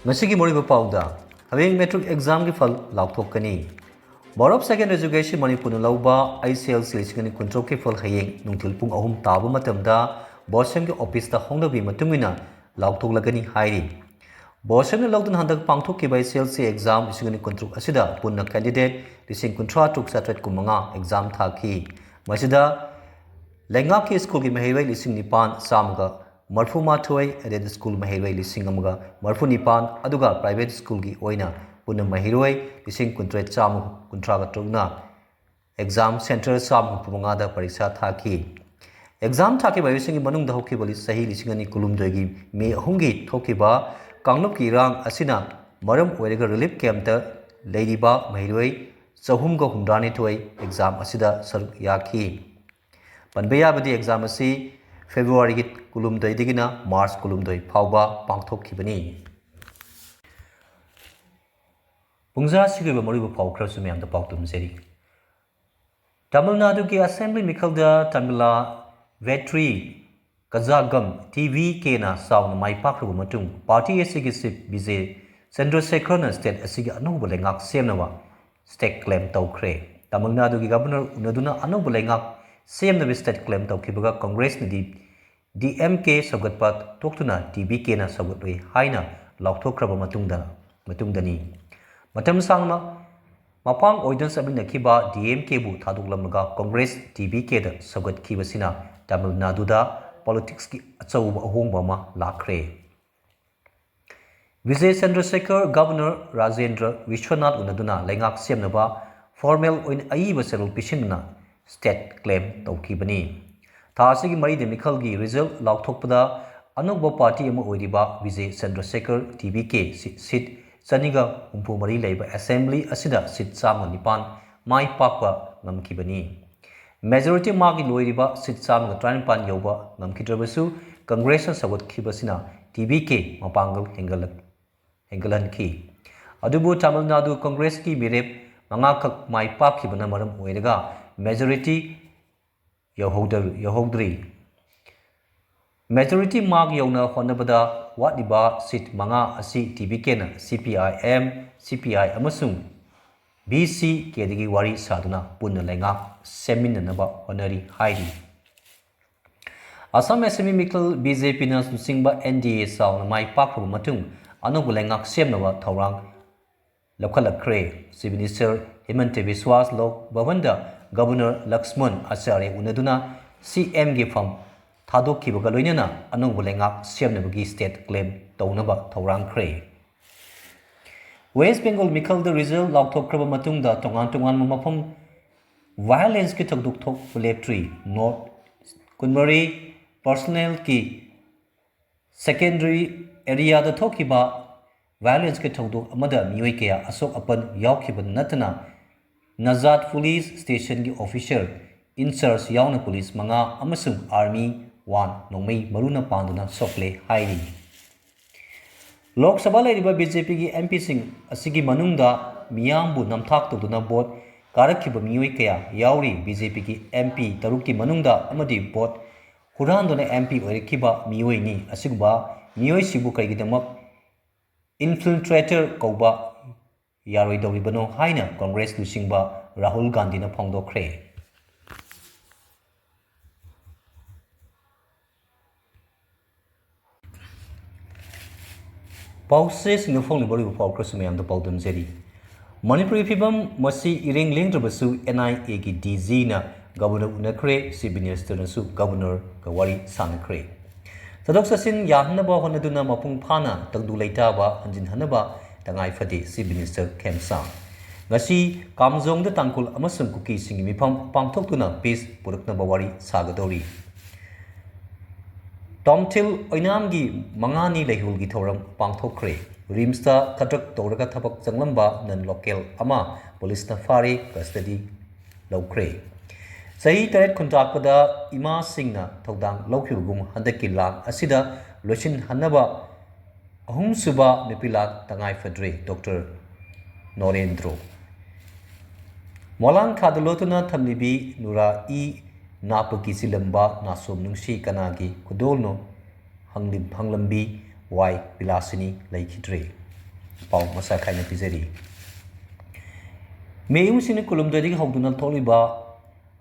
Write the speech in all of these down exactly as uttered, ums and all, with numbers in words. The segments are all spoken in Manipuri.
ꯉꯁꯤꯒꯤ ꯃꯔꯨꯑꯣꯏꯕ ꯄꯥꯎꯗ, ꯍꯌꯦꯡ ꯃꯦꯇ꯭ꯔꯤꯛ ꯑꯦꯛꯖꯥꯝꯒꯤ ꯐꯜ ꯂꯥꯎꯊꯣꯛꯀꯅꯤ꯫ Board of Secondary Education ꯃꯅꯤꯄꯨꯔꯅ ꯂꯧꯕ H S L C ꯂꯤꯁꯤꯡ ꯑꯅꯤ ꯀꯨꯟꯇꯔꯨꯛꯀꯤ ꯐꯜ ꯍꯌꯦꯡ ꯅꯨꯡꯊꯤꯜ ꯄꯨꯡ ꯑꯍꯨꯝ ꯇꯥꯕ ꯃꯇꯝꯗ ꯕꯣꯔꯗ ꯁꯦꯝꯒꯤ ꯑꯣꯐꯤꯁꯇ ꯍꯧꯅꯕꯤ ꯃꯇꯨꯡ ꯏꯟꯅ ꯂꯥꯎꯊꯣꯛꯂꯒꯅꯤ ꯍꯥꯏꯔꯤ꯫ ꯕꯣꯔꯗ ꯁꯦꯝꯅ ꯂꯧꯗꯨꯅ ꯍꯟꯗꯛ ꯄꯥꯡꯊꯣꯛꯈꯤꯕ H S L C exam ꯂꯤꯁꯤꯡ ꯑꯅꯤ ꯀꯨꯟꯇꯔꯨꯛ ꯑꯁꯤꯗ ꯄꯨꯟꯅ candidate ꯂꯤꯁꯤꯡ ꯀꯨꯟꯊ꯭ꯔꯥ ꯇꯔꯨꯛ ꯆꯥꯇ꯭ꯔꯦꯠ ꯀꯨꯟꯃꯉꯥ exam ꯊꯥꯈꯤ꯫ ꯃꯁꯤꯗ ꯂꯩꯉꯥꯛꯀꯤ ꯁ꯭ꯀꯨꯜꯒꯤ ꯃꯍꯩꯔꯣꯏ ꯂꯤꯁꯤꯡ ꯅꯤꯄꯥꯟ ꯆꯥꯝꯃꯒ ꯃꯔꯤꯐꯨ ꯃꯥꯊꯣꯏ, aided ꯁ꯭ꯀꯨꯜ ꯃꯍꯩꯔꯣꯏ ꯂꯤꯁꯤꯡ ꯑꯃꯒ ꯃꯔꯤꯐꯨ ꯅꯤꯄꯥꯟ, ꯑꯗꯨꯒ private ꯁ꯭ꯀꯨꯜꯒꯤ ꯑꯣꯏꯅ ꯄꯨꯟꯅ ꯃꯍꯩꯔꯣꯏ ꯂꯤꯁꯤꯡ ꯀꯨꯟꯇꯔꯦꯠ ꯆꯥꯝꯃ ꯀꯨꯟꯊ꯭ꯔꯥꯒ ꯇꯔꯨꯛꯅ exam centre ꯆꯥꯝꯃ ꯍꯨꯝꯐꯨ ꯃꯉꯥꯗ ꯄꯔꯤꯈꯥ ꯊꯥꯈꯤ꯫ Exam ꯊꯥꯈꯤꯕ ꯃꯍꯩꯔꯣꯏꯁꯤꯡꯒꯤ ꯃꯅꯨꯡꯗ ꯍꯧꯈꯤꯕ ꯆꯍꯤ ꯂꯤꯁꯤꯡ ꯑꯅꯤ ꯀꯨꯟꯍꯨꯝꯗꯣꯏꯒꯤ ꯃꯦ ꯑꯍꯨꯝꯒꯤ ꯊꯣꯛꯈꯤꯕ ꯀꯥꯡꯂꯨꯞꯀꯤ ꯏꯔꯥꯡ ꯑꯁꯤꯅ ꯃꯔꯝ ꯑꯣꯏꯔꯒ relief campꯇ ꯂꯩꯔꯤꯕ ꯃꯍꯩꯔꯣꯏ ꯆꯍꯨꯝꯒ ꯍꯨꯝꯗ꯭ꯔꯥꯅꯤꯊꯣꯏ exam ꯑꯁꯤꯗ ꯁꯔꯨꯛ ꯌꯥꯈꯤ꯫ ꯄꯟꯕ ꯌꯥꯕꯗꯤ exam ꯑꯁꯤ Februaryꯒꯤ ꯀꯨꯟꯍꯨꯝꯗꯣꯏꯗꯒꯤꯅ March ꯀꯨꯟꯍꯨꯝꯗꯣꯏ ꯐꯥꯎꯕ ꯄꯥꯡꯊꯣꯛꯈꯤꯕꯅꯤ꯫ ꯄꯨꯡꯖꯥꯁꯤꯒꯤ ꯑꯣꯏꯕ ꯃꯔꯨꯑꯣꯏꯕ ꯄꯥꯎ ꯈꯔꯁꯨ ꯃꯌꯥꯝꯗ ꯄꯥꯎ ꯇꯝꯖꯔꯤ꯫ ꯇꯥꯃꯤꯜ ꯅꯥꯗꯨꯒꯤ assembly ꯃꯤꯈꯜꯗ ꯇꯥꯃꯤꯂꯥ ꯚꯦꯇ꯭ꯔꯤ ꯀꯖꯥꯒꯝ T V Kꯅ ꯆꯥꯎꯅ ꯃꯥꯏ ꯄꯥꯛꯈ꯭ꯔꯕ ꯃꯇꯨꯡ, party ꯑꯁꯤꯒꯤ chief ꯕꯤꯖꯦ ꯆꯟꯗ꯭ꯔꯁꯦꯈꯔꯅ state ꯑꯁꯤꯒꯤ ꯑꯅꯧꯕ ꯂꯩꯉꯥꯛ ꯁꯦꯝꯅꯕ state claim ꯇꯧꯈ꯭ꯔꯦ꯫ ꯇꯥꯃꯤꯜ ꯅꯥꯗꯨꯒꯤ governor ꯎꯅꯗꯨꯅ ꯑꯅꯧꯕ ꯂꯩꯉꯥꯛ ꯁꯦꯝꯅꯕ state claim ꯇꯧꯈꯤꯕꯒ Congressꯅꯗꯤ D M K ꯁꯧꯒꯠꯄ ꯇꯣꯛꯇꯨꯅ T V Kꯅ ꯁꯧꯒꯠꯂꯨꯏ ꯍꯥꯏꯅ ꯂꯥꯎꯊꯣꯛꯈ꯭ꯔꯕ ꯃꯇꯨꯡꯗ, ꯃꯇꯨꯡꯗꯅꯤ꯫ ꯃꯇꯝ ꯁꯥꯡꯅ ꯃꯄꯥꯡ ꯑꯣꯏꯗꯨꯅ ꯆꯠꯃꯤꯟꯅꯈꯤꯕ D M Kꯕꯨ ꯊꯥꯗꯣꯛꯂꯝꯂꯒ Congress T V Kꯗ ꯁꯧꯒꯠꯈꯤꯕꯁꯤꯅ Tamil ꯅꯥꯗꯨꯗ politicsꯀꯤ ꯑꯆꯧꯕ ꯑꯍꯣꯡꯕ ꯑꯃ ꯂꯥꯛꯈ꯭ꯔꯦ꯫ ꯕꯤꯖꯦ ꯆꯟꯗ꯭ꯔꯁꯦꯈꯔ Governor ꯔꯥꯖꯦꯟꯗ꯭ꯔ ꯕꯤꯁ꯭ꯋꯅꯥꯊ ꯎꯅꯗꯨꯅ ꯂꯩꯉꯥꯛ ꯁꯦꯝꯅꯕ formal ꯑꯣꯏꯅ ꯑꯏꯕ ꯆꯦꯔꯣꯜ ꯄꯤꯁꯤꯟꯗꯨꯅ state claim ꯇꯧꯈꯤꯕꯅꯤ꯫ ꯊꯥ ꯑꯁꯤꯒꯤ ꯃꯔꯤꯗ ꯃꯤꯈꯜꯒꯤ result ꯂꯥꯎꯊꯣꯛꯄꯗ ꯑꯅꯧꯕ party ꯑꯃ ꯑꯣꯏꯔꯤꯕ Bijay ꯆꯟꯗ꯭ꯔꯁꯦꯈꯔ T V K seat ꯆꯅꯤꯒ ꯍꯨꯝꯐꯨ ꯃꯔꯤ ꯂꯩꯕ assembly ꯑꯁꯤꯗ seat ꯆꯥꯝꯃ ꯅꯤꯄꯥꯟ ꯃꯥꯏ ꯄꯥꯛꯄ ꯉꯝꯈꯤꯕꯅꯤ꯫ Majority ꯃꯥꯒꯤ ꯂꯣꯏꯔꯤꯕ seat ꯆꯥꯝꯃꯒ ꯇꯔꯥꯅꯤꯄꯥꯟ ꯌꯧꯕ ꯉꯝꯈꯤꯗ꯭ꯔꯕꯁꯨ, Congressꯅ ꯁꯧꯒꯠꯈꯤꯕꯁꯤꯅ T V K ꯃꯄꯥꯡꯒꯜ ꯍꯦꯟꯒꯠꯂꯛ-, ꯍꯦꯟꯒꯠꯍꯟꯈꯤ꯫ ꯑꯗꯨꯕꯨ ꯇꯥꯃꯤꯜ ꯅꯥꯗꯨ Congressꯀꯤ ꯃꯤꯔꯦꯞ ꯃꯉꯥꯈꯛ ꯃꯥꯏ ꯄꯥꯛꯈꯤꯕꯅ ꯃꯔꯝ ꯑꯣꯏꯔꯒ majority ꯌꯧꯍꯧꯗ-, ꯌꯧꯍꯧꯗ꯭ꯔꯤ꯫ Majority mark ꯌꯧꯅ ꯍꯣꯠꯅꯕꯗ ꯋꯥꯠꯂꯤꯕ seat ꯃꯉꯥ ꯑꯁꯤ TVKꯅ CPIM, CPI ꯑꯃꯁꯨꯡ VCKꯗꯒꯤ ꯋꯥꯔꯤ ꯁꯥꯗꯨꯅ ꯄꯨꯟꯅ ꯂꯩꯉꯥꯛ ꯁꯦꯝꯃꯤꯟꯅꯅꯕ ꯍꯣꯠꯅꯔꯤ ꯍꯥꯏꯔꯤ꯫ ꯑꯁꯥꯝ Assembly ꯃꯤꯈꯜ BJPꯅ ꯂꯨꯆꯤꯡꯕ NDA ꯆꯥꯎꯅ ꯃꯥꯏ ꯄꯥꯛꯈ꯭ꯔꯕ ꯃꯇꯨꯡ ꯑꯅꯧꯕ ꯂꯩꯉꯥꯛ ꯁꯦꯝꯅꯕ ꯊꯧꯔꯥꯡ ꯂꯧꯈꯠꯂꯛꯈ꯭ꯔꯦ꯫ Chief Minister ꯍꯤꯃꯟꯇ ꯕꯤꯁ꯭ꯋꯥꯁ ꯂꯣꯛ ꯚꯕꯟꯗ Governor ꯂꯛꯁꯃꯟ ꯑꯆꯥꯔꯌ ꯎꯅꯗꯨꯅ CMꯒꯤ ꯐꯝ ꯊꯥꯗꯣꯛꯈꯤꯕꯒ ꯂꯣꯏꯅꯅ ꯑꯅꯧꯕ ꯂꯩꯉꯥꯛ ꯁꯦꯝꯅꯕꯒꯤ state claim ꯇꯧꯅꯕ ꯊꯧꯔꯥꯡꯈ꯭ꯔꯦ꯫ West Bengal ꯃꯤꯈꯜꯗ result ꯂꯥꯎꯊꯣꯛꯈ꯭ꯔꯕ ꯃꯇꯨꯡꯗ ꯇꯣꯉꯥꯟ ꯇꯣꯉꯥꯟꯕ ꯃꯐꯝ violenceꯀꯤ ꯊꯧꯗꯣꯛ ꯊꯣꯛꯄ ꯂꯦꯞꯇ꯭ꯔꯤ꯫ North ꯀꯨꯟꯃꯔꯤ personnelꯀꯤ secondary areaꯗ ꯊꯣꯛꯈꯤꯕ violenceꯀꯤ ꯊꯧꯗꯣꯛ ꯑꯃꯗ ꯃꯤꯑꯣꯏ ꯀꯌꯥ ꯑꯁꯣꯛ ꯑꯄꯟ ꯌꯥꯎꯈꯤꯕ ꯅꯠꯇꯅ ꯅꯖꯥꯠ police stationꯒꯤ officer in charge ꯌꯥꯎꯅ police ꯃꯉꯥ ꯑꯃꯁꯨꯡ army one ꯅꯣꯡꯃꯩ ꯃꯔꯨꯅ ꯄꯥꯟꯗꯨꯅ ꯁꯣꯛꯂꯦ ꯍꯥꯏꯔꯤ꯫ ꯂꯣꯛ ꯁꯚꯥ ꯂꯩꯔꯤꯕ BJPꯒꯤ MPꯁꯤꯡ ꯑꯁꯤꯒꯤ ꯃꯅꯨꯡꯗ ꯃꯤꯌꯥꯝꯕꯨ ꯅꯝꯊꯥꯛ ꯇꯧꯗꯨꯅ vote ꯀꯥꯔꯛꯈꯤꯕ ꯃꯤꯑꯣꯏ ꯀꯌꯥ ꯌꯥꯎꯔꯤ꯫ BJPꯒꯤ MP ꯇꯔꯨꯛꯀꯤ ꯃꯅꯨꯡꯗ ꯑꯃꯗꯤ vote ꯍꯨꯔꯥꯟꯗꯨꯅ MP ꯑꯣꯏꯔꯛꯈꯤꯕ ꯃꯤꯑꯣꯏꯅꯤ꯫ ꯑꯁꯤꯒꯨꯝꯕ ꯃꯤꯑꯣꯏꯁꯤꯕꯨ ꯀꯔꯤꯒꯤꯗꯃꯛ infiltrator ꯀꯧꯕ ꯌꯥꯔꯣꯏꯗꯧꯔꯤꯕꯅꯣ ꯍꯥꯏꯅ Congress ꯂꯨꯆꯤꯡꯕ ꯔꯥꯍꯨꯜ ꯒꯥꯟꯙꯤꯅ ꯐꯣꯡꯗꯣꯛꯈ꯭ꯔꯦ꯫ ꯄꯥꯎꯆꯦꯁꯤꯡꯗ ꯐꯣꯡꯂꯤꯕ ꯑꯔꯣꯏꯕ ꯄꯥꯎ ꯈꯔꯁꯨ ꯃꯌꯥꯝꯗ ꯄꯥꯎꯗꯝꯖꯔꯤ꯫ ꯃꯅꯤꯄꯨꯔꯒꯤ ꯐꯤꯕꯝ ꯃꯁꯤ ꯏꯔꯦꯡ ꯂꯦꯡꯗ꯭ꯔꯕꯁꯨ NIAꯒꯤ DGꯅ Governor ꯎꯅꯈ꯭ꯔꯦ꯫ Chief Ministerꯅꯁꯨ Governorꯒ ꯋꯥꯔꯤ ꯁꯥꯟꯅꯈ꯭ꯔꯦ꯫ ꯆꯠꯊꯣꯛ ꯆꯠꯁꯤꯟ ꯌꯥꯍꯟꯅꯕ ꯍꯣꯠꯅꯗꯨꯅ ꯃꯄꯨꯡ ꯐꯥꯅ ꯇꯪꯗꯨ ꯂꯩꯇꯥꯕ ꯍꯟꯖꯤꯟꯍꯟꯅꯕ ꯇꯉꯥꯏ ꯐꯗꯦ, Chief Minister ꯈꯦꯝꯆꯥꯡ꯫ ꯉꯁꯤ ꯀꯥꯝꯖꯣꯡꯗ ꯇꯥꯡꯈꯨꯜ ꯑꯃꯁꯨꯡ ꯀꯨꯀꯤꯁꯤꯡꯒꯤ ꯃꯤꯐꯝ ꯄꯥꯡꯊꯣꯛꯇꯨꯅ peace ꯄꯨꯔꯛꯅꯕ ꯋꯥꯔꯤ ꯁꯥꯒꯗꯧꯔꯤ꯫ ꯇꯣꯝꯊꯤꯜ ꯑꯣꯏꯅꯥꯝꯒꯤ ꯃꯉꯥꯅꯤ ꯂꯩꯍꯨꯜꯒꯤ ꯊꯧꯔꯝ ꯄꯥꯡꯊꯣꯛꯈ꯭ꯔꯦ꯫ RIMSꯇ ꯈꯗ꯭ꯔꯛ ꯇꯧꯔꯒ ꯊꯕꯛ ꯆꯪꯂꯝꯕ non local ꯑꯃ policeꯅ ꯐꯥꯔꯦ, custody ꯂꯧꯈ꯭ꯔꯦ꯫ ꯆꯍꯤ ꯇꯔꯦꯠ ꯈꯨꯟꯇꯥꯛꯄꯗ ꯏꯃꯥꯁꯤꯡꯅ ꯊꯧꯗꯥꯡ ꯂꯧꯈꯤꯕꯒꯨꯝ ꯍꯟꯗꯛꯀꯤ ꯂꯥꯟ ꯑꯁꯤꯗ ꯂꯣꯏꯁꯤꯟꯍꯟꯅꯕ ꯑꯍꯨꯝꯁꯨꯕ ꯅꯨꯄꯤ ꯂꯥꯟ ꯇꯉꯥꯏ ꯐꯗ꯭ꯔꯦ, Doctor ꯅꯣꯔꯦꯟꯗ꯭ꯔꯣ꯫ ꯃꯣꯂꯥꯡ ꯈꯥꯗ ꯂꯣꯠꯇꯨꯅ ꯊꯝꯂꯤꯕꯤ ꯅꯨꯔꯥ ꯏ ꯅꯥꯄꯒꯤ ꯆꯤꯜꯂꯝꯕ ꯅꯥꯁꯣꯝ ꯅꯨꯡꯁꯤ ꯀꯅꯥꯒꯤ ꯈꯨꯗꯣꯜꯅꯣ ꯍꯪꯂꯤ-, ꯍꯪꯂꯝꯕꯤ ꯋꯥꯏ ꯕꯤꯂꯥꯁꯤꯅꯤ ꯂꯩꯈꯤꯗ꯭ꯔꯦ꯫ ꯄꯥꯎ ꯃꯁꯥ ꯈꯥꯏꯅ ꯄꯤꯖꯔꯤ꯫ ꯃꯦ ꯌꯨꯝꯁꯤꯡꯅ ꯀꯨꯂꯨꯝꯗꯒꯤ ꯍꯧꯗꯨꯅ ꯊꯣꯛꯂꯤꯕ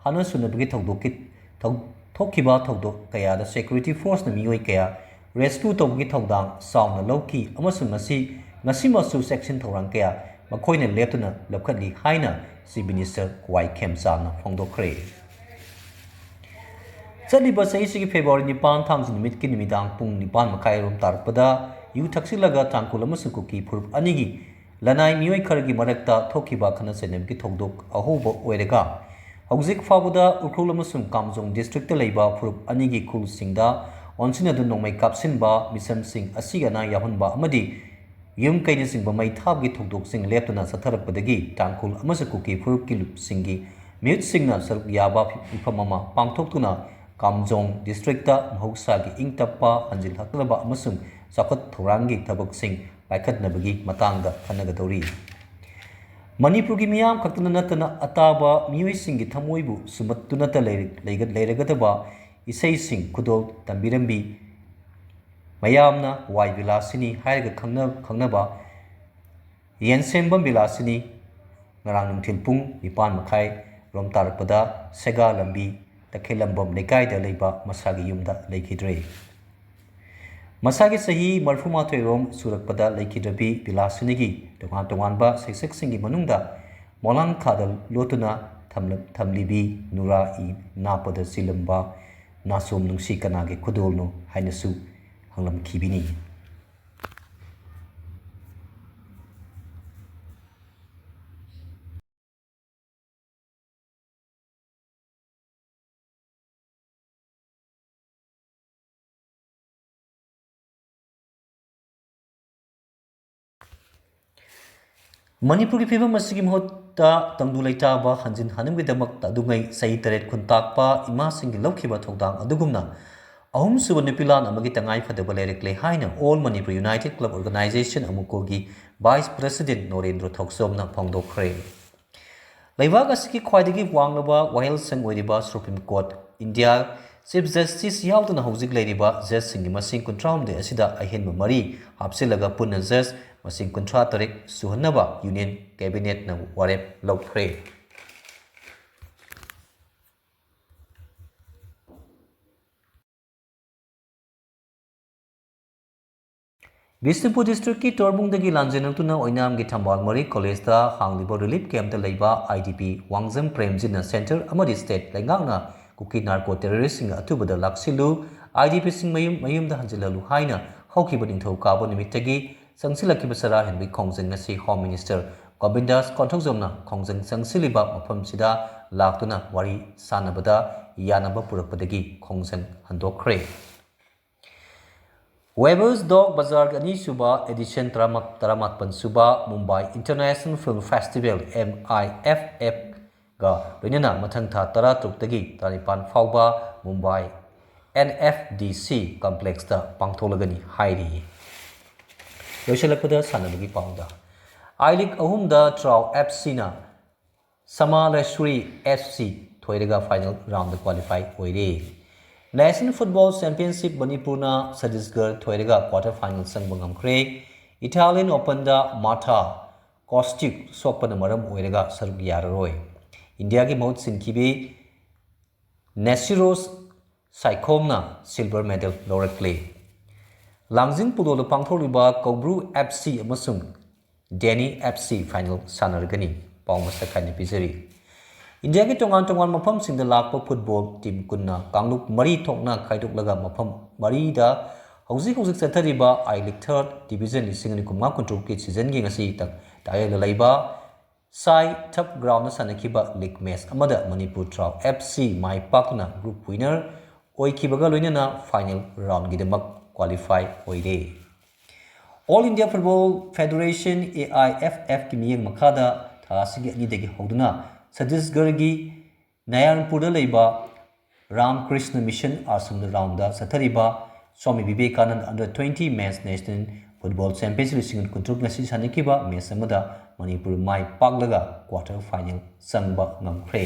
ꯍꯥꯠꯅ ꯁꯨꯅꯕꯒꯤ ꯊꯧꯗꯣꯛꯀꯤ, ꯊꯧ-, ꯊꯣꯛꯈꯤꯕ ꯊꯧꯗꯣꯛ ꯀꯌꯥꯗ security forceꯅ ꯃꯤꯑꯣꯏ ꯀꯌꯥ rescue ꯇꯧꯕꯒꯤ ꯊꯧꯗꯥꯡ ꯆꯥꯎꯅ ꯂꯧꯈꯤ ꯑꯃꯁꯨꯡ ꯉꯁꯤ, ꯉꯁꯤꯃꯛꯁꯨ ꯆꯦꯛꯁꯤꯟ ꯊꯧꯔꯥꯡ ꯀꯌꯥ ꯃꯈꯣꯏꯅ ꯂꯦꯞꯇꯅ ꯂꯧꯈꯠꯂꯤ ꯍꯥꯏꯅ Chief Minister ꯋꯥꯏ ꯈꯦꯝꯆꯥꯅ ꯐꯣꯡꯗꯣꯛꯈ꯭ꯔꯦ꯫ ꯆꯠꯂꯤꯕ ꯆꯍꯤꯁꯤꯒꯤ ꯐꯦꯕ꯭ꯔꯨꯋꯥꯔꯤ ꯅꯤꯄꯥꯟ, ꯊꯥꯡꯖ ꯅꯨꯃꯤꯠꯀꯤ ꯅꯨꯃꯤꯗꯥꯡ ꯄꯨꯡ ꯅꯤꯄꯥꯟ ꯃꯈꯥꯏ ꯔꯣꯝ ꯇꯥꯔꯛꯄꯗ ꯌꯨ ꯊꯛꯆꯤꯜꯂꯒ ꯇꯥꯡꯈꯨꯜ ꯑꯃꯁꯨꯡ ꯀꯨꯀꯤ ꯐꯨꯔꯨꯞ ꯑꯅꯤꯒꯤ ꯂꯅꯥꯏ ꯃꯤꯑꯣꯏ ꯈꯔꯒꯤ ꯃꯔꯛꯇ ꯊꯣꯛꯈꯤꯕ ꯈꯠꯅ ꯆꯩꯅꯕꯒꯤ ꯊꯧꯗꯣꯛ ꯑꯍꯧꯕ ꯑꯣꯏꯔꯒ, ꯍꯧꯖꯤꯛ ꯐꯥꯎꯕꯗ ꯎꯈ꯭ꯔꯨꯜ ꯑꯃꯁꯨꯡ ꯀꯥꯝꯖꯣꯡ districtꯇ ꯂꯩꯕ ꯐꯨꯔꯨꯞ ꯑꯅꯤꯒꯤ ꯈꯨꯜꯁꯤꯡꯗ ꯑꯣꯟꯁꯤꯟꯅꯗꯨꯅ ꯅꯣꯡꯃꯩ ꯀꯥꯞꯁꯤꯟꯕ ꯃꯤꯆꯝꯁꯤꯡ ꯑꯁꯤꯒꯤ ꯑꯅꯥ ꯌꯥꯎꯍꯟꯕ ꯑꯃꯗꯤ ꯌꯨꯝ ꯀꯩꯅꯆꯤꯡꯕ ꯃꯩ ꯊꯥꯕꯒꯤ ꯊꯧꯗꯣꯛꯁꯤꯡ ꯂꯦꯞꯇꯅ ꯆꯠꯊꯔꯛꯄꯗꯒꯤ ꯇꯥꯡꯈꯨꯜ ꯑꯃꯁꯨꯡ ꯀꯨꯀꯤ ꯐꯨꯔꯨꯞꯀꯤ ꯂꯨꯞꯁꯤꯡꯒꯤ ꯃꯤꯍꯨꯠꯁꯤꯡꯅ ꯁꯔꯨꯛ ꯌꯥꯕ ꯃꯤꯐꯝ ꯑꯃ ꯄꯥꯡꯊꯣꯛꯇꯨꯅ ꯀꯥꯝꯖꯣꯡ districtꯇ ꯃꯍꯧꯁꯥꯒꯤ ꯏꯪ ꯇꯞꯄ ꯍꯟꯖꯤꯜꯂꯛꯅꯕ ꯑꯃꯁꯨꯡ ꯆꯥꯎꯈꯠ ꯊꯧꯔꯥꯡꯒꯤ ꯊꯕꯛꯁꯤꯡ ꯄꯥꯏꯈꯠꯅꯕꯒꯤ ꯃꯇꯥꯡꯗ ꯈꯟꯅꯒꯗꯧꯔꯤ꯫ ꯃꯅꯤꯄꯨꯔꯒꯤ ꯃꯤꯌꯥꯝ ꯈꯛꯇꯅ ꯅꯠꯇꯅ ꯑꯇꯥꯕ ꯃꯤꯑꯣꯏꯁꯤꯡꯒꯤ ꯊꯃꯣꯏꯕꯨ ꯁꯨꯝꯍꯠꯇꯨꯅꯇ ꯂꯩꯔ-, ꯂꯩꯒ-, ꯂꯩꯔꯒꯗꯕ ꯏꯁꯩꯁꯤꯡ ꯈꯨꯗꯣꯜ ꯇꯝꯕꯤꯔꯝꯕꯤ ꯃꯌꯥꯝꯅ ꯋꯥꯏ ꯕꯤꯂꯥꯁꯤꯅꯤ ꯍꯥꯏꯔꯒ ꯈꯪꯅ-, ꯈꯪꯅꯕ ꯌꯦꯟꯁꯦꯝꯕꯝ ꯕꯤꯂꯥꯁꯤꯅꯤ ꯉꯔꯥꯡ ꯅꯨꯡꯊꯤꯜ ꯄꯨꯡ ꯅꯤꯄꯥꯟ ꯃꯈꯥꯏ ꯔꯣꯝ ꯇꯥꯔꯛꯄꯗ ꯁꯦꯒꯥ ꯂꯝꯕꯤ ꯇꯈꯦꯜꯂꯝꯕꯝ ꯂꯩꯀꯥꯏꯗ ꯂꯩꯕ ꯃꯁꯥꯒꯤ ꯌꯨꯝꯗ ꯂꯩꯈꯤꯗ꯭ꯔꯦ꯫ ꯃꯁꯥꯒꯤ ꯆꯍꯤ ꯃꯔꯤꯐꯨ ꯃꯥꯊꯣꯏ ꯔꯣꯝ ꯁꯨꯔꯛꯄꯗ ꯂꯩꯈꯤꯗ꯭ꯔꯕꯤ ꯕꯤꯂꯥꯁꯤꯅꯤꯒꯤ ꯇꯣꯉꯥꯟ ꯇꯣꯉꯥꯟꯕ ꯁꯩꯁꯛꯁꯤꯡꯒꯤ ꯃꯅꯨꯡꯗ ꯃꯣꯂꯥꯡꯈꯥꯗ ꯂꯣꯠꯇꯨꯅ ꯊꯝꯂ-, ꯊꯝꯂꯤꯕꯤ ꯅꯨꯔꯥ ꯏ ꯅꯥꯄꯗ ꯆꯤꯜꯂꯝꯕ ꯅꯥꯆꯣꯝ ꯅꯨꯡꯁꯤ ꯀꯅꯥꯒꯤ ꯈꯨꯗꯣꯜꯅꯣ ꯍꯥꯏꯅꯁꯨ ꯍꯪꯂꯝꯈꯤꯕꯅꯤ꯫ ꯃꯅꯤꯄꯨꯔꯒꯤ ꯐꯤꯕꯝ ꯑꯁꯤꯒꯤ ꯃꯍꯨꯠꯇ ꯇꯪꯗꯨ ꯂꯩꯇꯥꯕ ꯍꯟꯖꯤꯟꯍꯟꯅꯕꯒꯤꯗꯃꯛꯇ ꯑꯗꯨꯉꯩ ꯆꯍꯤ ꯇꯔꯦꯠ ꯈꯨꯟꯇꯥꯛꯄ ꯏꯃꯥꯁꯤꯡꯒꯤ ꯂꯧꯈꯤꯕ ꯊꯧꯗꯥꯡ ꯑꯗꯨꯒꯨꯝꯅ ꯑꯍꯨꯝꯁꯨꯕ ꯅꯨꯄꯤꯂꯥꯟ ꯑꯃꯒꯤ ꯇꯉꯥꯏ ꯐꯗꯕ ꯂꯩꯔꯛꯂꯦ ꯍꯥꯏꯅ All Manipur United Club Organization, ꯑꯃꯨꯀꯣꯒꯤ Vice President ꯅꯣꯔꯦꯟꯗ꯭ꯔ ꯊꯧꯆꯣꯝꯅ ꯐꯣꯡꯗꯣꯛꯈ꯭ꯔꯦ꯫ ꯂꯩꯕꯥꯛ ꯑꯁꯤꯒꯤ ꯈ꯭ꯋꯥꯏꯗꯒꯤ ꯋꯥꯡꯂꯕ ꯋꯥꯌꯦꯜꯁꯪ ꯑꯣꯏꯔꯤꯕ Supreme Court India Chief Justice ꯌꯥꯎꯗꯅ ꯍꯧꯖꯤꯛ ꯂꯩꯔꯤꯕ ꯖꯖꯁꯤꯡꯒꯤ ꯃꯁꯤꯡ ꯀꯨꯟꯊ꯭ꯔꯥ ꯍꯨꯝꯗꯣꯏ ꯑꯁꯤꯗ ꯑꯍꯦꯟꯕ ꯃꯔꯤ ꯍꯥꯞꯆꯤꯜꯂꯒ ꯄꯨꯟꯅ ꯖꯖ ꯃꯁꯤꯡ ꯀꯨꯟꯊ꯭ꯔꯥ ꯇꯔꯦꯠ ꯁꯨꯍꯟꯅꯕ Union Cabinetꯅ ꯋꯥꯔꯦꯞ ꯂꯧꯈ꯭ꯔꯦ꯫ ꯕꯤꯁꯅꯨꯄꯨꯔ districtꯀꯤ ꯇꯣꯔꯕꯨꯡꯗꯒꯤ ꯂꯥꯟꯖꯦꯟꯅꯔꯛꯇꯨꯅ ꯑꯣꯏꯅꯥꯝꯒꯤ ꯊꯝꯕꯥꯜ ꯃꯔꯤ collegeꯇ ꯍꯥꯡꯂꯤꯕ relief campꯇ ꯂꯩꯕ IDP ꯋꯥꯡꯖꯝ ꯄ꯭ꯔꯦꯝꯖꯤꯠꯅ centre ꯑꯃꯗꯤ state ꯂꯩꯉꯥꯛꯅ ꯀꯨꯀꯤ narco terroristꯁꯤꯡ ꯑꯊꯨꯕꯗ ꯂꯥꯛꯁꯤꯜꯂꯨ, IDPꯁꯤꯡ ꯃꯌꯨꯝ ꯃꯌꯨꯝꯗ ꯍꯟꯖꯤꯜꯍꯜꯂꯨ ꯍꯥꯏꯅ ꯍꯧꯈꯤꯕ ꯅꯤꯡꯊꯧꯀꯥꯕ ꯅꯨꯃꯤꯠꯇꯒꯤ ꯆꯪꯁꯤꯜꯂꯛꯈꯤꯕ ꯆꯔꯥ ꯍꯦꯟꯕꯒꯤ ꯈꯣꯡꯖꯪ ꯉꯁꯤ Home Minister ꯒꯣꯕꯤꯟꯗꯥꯁ ꯀꯣꯟꯊꯧꯖꯝꯅ ꯈꯣꯡꯖꯪ ꯆꯪꯁꯤꯜꯂꯤꯕ ꯃꯐꯝꯁꯤꯗ ꯂꯥꯛꯇꯨꯅ ꯋꯥꯔꯤ ꯁꯥꯅꯕꯗ ꯌꯥꯅꯕ ꯄꯨꯔꯛꯄꯗꯒꯤ ꯈꯣꯡꯖꯪ ꯍꯟꯗꯣꯛꯈ꯭ꯔꯦ꯫ Weber's Dog Bazaarꯒꯤ ꯑꯅꯤꯁꯨꯕ edition ꯇꯔꯥꯃꯥꯄꯜ ꯁꯨꯕ Mumbai International Film Festival, MIFF, ꯒ ꯂꯣꯏꯅꯅ ꯃꯊꯪ ꯊꯥ ꯇꯔꯥꯇꯔꯨꯛꯇꯒꯤ ꯇꯔꯥꯅꯤꯄꯥꯟ ꯐꯥꯎꯕ ꯃꯨꯝꯕꯥꯏ NFDC complexꯇ ꯄꯥꯡꯊꯣꯛꯂꯒꯅꯤ ꯍꯥꯏꯔꯤ꯫ ꯂꯣꯏꯁꯤꯜꯂꯛꯄꯗ ꯁꯥꯟꯅꯕꯒꯤ ꯄꯥꯎꯗ, I League ꯑꯍꯨꯝꯗ ꯇ꯭ꯔꯥꯎ FCꯅ ꯁꯃꯥꯂꯦꯁ꯭ꯋꯔꯤ FC ꯊꯣꯏꯔꯒ final roundꯗ qualify ꯑꯣꯏꯔꯦ꯫ National Football Championship ꯃꯅꯤꯄꯨꯔꯅ ꯁꯇꯤꯁꯒꯔ ꯊꯣꯏꯔꯒ quarter final ꯆꯪꯕ ꯉꯝꯈ꯭ꯔꯦ꯫ Italian Openꯗ Marta Kostyuk ꯁꯣꯛꯄꯅ ꯃꯔꯝ ꯑꯣꯏꯔꯒ ꯁꯔꯨꯛ ꯌꯥꯔꯔꯣꯏ꯫ ꯏꯟꯗꯤꯌꯥꯒꯤ ꯃꯍꯨꯠ ꯁꯤꯟꯈꯤꯕꯤ ꯅꯦꯁꯤꯔꯣꯁ ꯁꯥꯏꯈꯣꯝꯅ silver medal ꯂꯧꯔꯛꯂꯦ꯫ ꯂꯥꯡꯖꯤꯡ ꯄꯨꯗꯣꯜꯗ ꯄꯥꯡꯊꯣꯛꯂꯤꯕ ꯀꯧꯕ꯭ꯔꯨ FC ꯑꯃꯁꯨꯡ ꯗꯦꯅꯤ FC final ꯁꯥꯟꯅꯔꯒꯅꯤ꯫ ꯄꯥꯎ ꯃꯁꯛ ꯈꯥꯏꯅ ꯄꯤꯖꯔꯤ꯫ ꯏꯟꯗꯤꯌꯥꯒꯤ ꯇꯣꯉꯥꯟ ꯇꯣꯉꯥꯟꯕ ꯃꯐꯝꯁꯤꯡꯗ ꯂꯥꯛꯄ football team ꯀꯨꯟꯅ ꯀꯥꯡꯂꯨꯞ ꯃꯔꯤ ꯊꯣꯛꯅ ꯈꯥꯏꯗꯣꯛꯂꯒ ꯃꯐꯝ ꯃꯔꯤꯗ ꯍꯧꯖꯤꯛ ꯍꯧꯖꯤꯛ ꯆꯠꯊꯔꯤꯕ I League third division ꯂꯤꯁꯤꯡ ꯑꯅꯤ ꯀꯨꯟꯃꯉꯥ ꯀꯨꯟꯇꯔꯨꯛꯀꯤ seasonꯒꯤ ꯉꯁꯤ ꯇ-, ꯇꯥꯏꯌꯦꯜꯗ ꯂꯩꯕ ꯁꯥꯏ ꯊꯞ groundꯗ ꯁꯥꯟꯅꯈꯤꯕ league match ꯑꯃꯗ ꯃꯅꯤꯄꯨꯔ ꯇ꯭ꯔꯥꯎ FC ꯃꯥꯏ ꯄꯥꯛꯇꯨꯅ group winner ꯑꯣꯏꯈꯤꯕꯒ ꯂꯣꯏꯅꯅ final roundꯒꯤꯗꯃꯛ qualify ꯑꯣꯏꯔꯦ꯫ All India Football Federation, AIFFꯀꯤ ꯃꯤꯠꯌꯦꯡ ꯃꯈꯥꯗ ꯊꯥ ꯑꯁꯤꯒꯤ ꯑꯅꯤꯗꯒꯤ ꯍꯧꯗꯨꯅ ꯁꯇꯤꯁꯒꯔꯒꯤ ꯅꯌꯥꯔꯟꯄꯨꯔꯗ ꯂꯩꯕ ꯔꯥꯝ ꯀ꯭ꯔꯤꯁꯅ ꯃꯤꯁꯟ ꯑꯥꯁ꯭ꯔꯝꯗ roundꯗ ꯆꯠꯊꯔꯤꯕ ꯁ꯭ꯋꯥꯃꯤ ꯕꯤꯕꯦꯀꯥꯅꯟꯗ under twenty men's national football championship ꯂꯤꯁꯤꯡ ꯑꯅꯤ ꯀꯨꯟꯇꯔꯨꯛ ꯉꯁꯤ ꯁꯥꯟꯅꯈꯤꯕ ꯃꯦꯆ ꯑꯃꯗ ꯃꯅꯤꯄꯨꯔ ꯃꯥꯏ ꯄꯥꯛꯂꯒ ꯀ꯭ꯋꯥꯇꯔ ꯐꯥꯏꯅꯦꯜ ꯆꯪꯕ ꯉꯝꯈ꯭ꯔꯦ꯫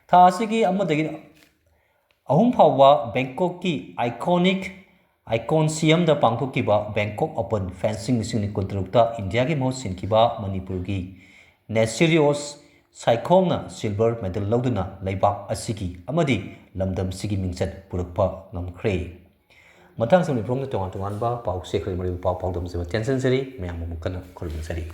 ꯊꯥ ꯑꯁꯤꯒꯤ ꯑꯃꯗꯒꯤ ꯑꯍꯨꯝ ꯐꯥꯎꯕ ꯕꯦꯡꯀꯣꯛꯀꯤ ꯑꯥꯏꯀꯣꯅꯤꯛ ꯑꯥꯏꯀꯣꯟꯁꯤꯌꯝꯗ ꯄꯥꯡꯊꯣꯛꯈꯤꯕ ꯕꯦꯡꯀꯣꯛ ꯑꯣꯄꯟ ꯐꯦꯟꯁꯤꯡ ꯂꯤꯁꯤꯡ ꯑꯅꯤ ꯀꯨꯟꯇꯔꯨꯛꯇ ꯏꯟꯗꯤꯌꯥꯒꯤ ꯃꯍꯨꯠ ꯁꯤꯟꯈꯤꯕ ꯃꯅꯤꯄꯨꯔꯒꯤ ꯅꯦꯁꯤꯔꯤꯌꯣꯁ ꯁꯥꯏꯈꯣꯝꯅ ꯁꯤꯜꯚꯔ ꯃꯦꯗꯜ ꯂꯧꯗꯨꯅ ꯂꯩꯕꯥꯛ ꯑꯁꯤꯒꯤ ꯑꯃꯗꯤ ꯂꯝꯗꯝꯁꯤꯒꯤ ꯃꯤꯡꯆꯠ ꯄꯨꯔꯛꯄ ꯉꯝꯈ꯭ꯔꯦ꯫ ꯃꯊꯪ ꯁꯝꯂꯤ ꯐꯣꯔꯝꯗ ꯇꯣꯉꯥꯟ ꯇꯣꯉꯥꯟꯕ ꯄꯥꯎꯁꯦ ꯑꯩꯈꯣꯏ ꯃꯔꯤꯕꯨ ꯄꯥꯎ ꯄꯥꯎꯗꯝꯖꯕ ꯇꯦꯟꯁꯤꯟꯖꯔꯤ꯫ ꯃꯌꯥꯝꯕꯨ ꯑꯃꯨꯛ ꯀꯟꯅ ꯈꯨꯔꯨꯝꯖꯔꯤ꯫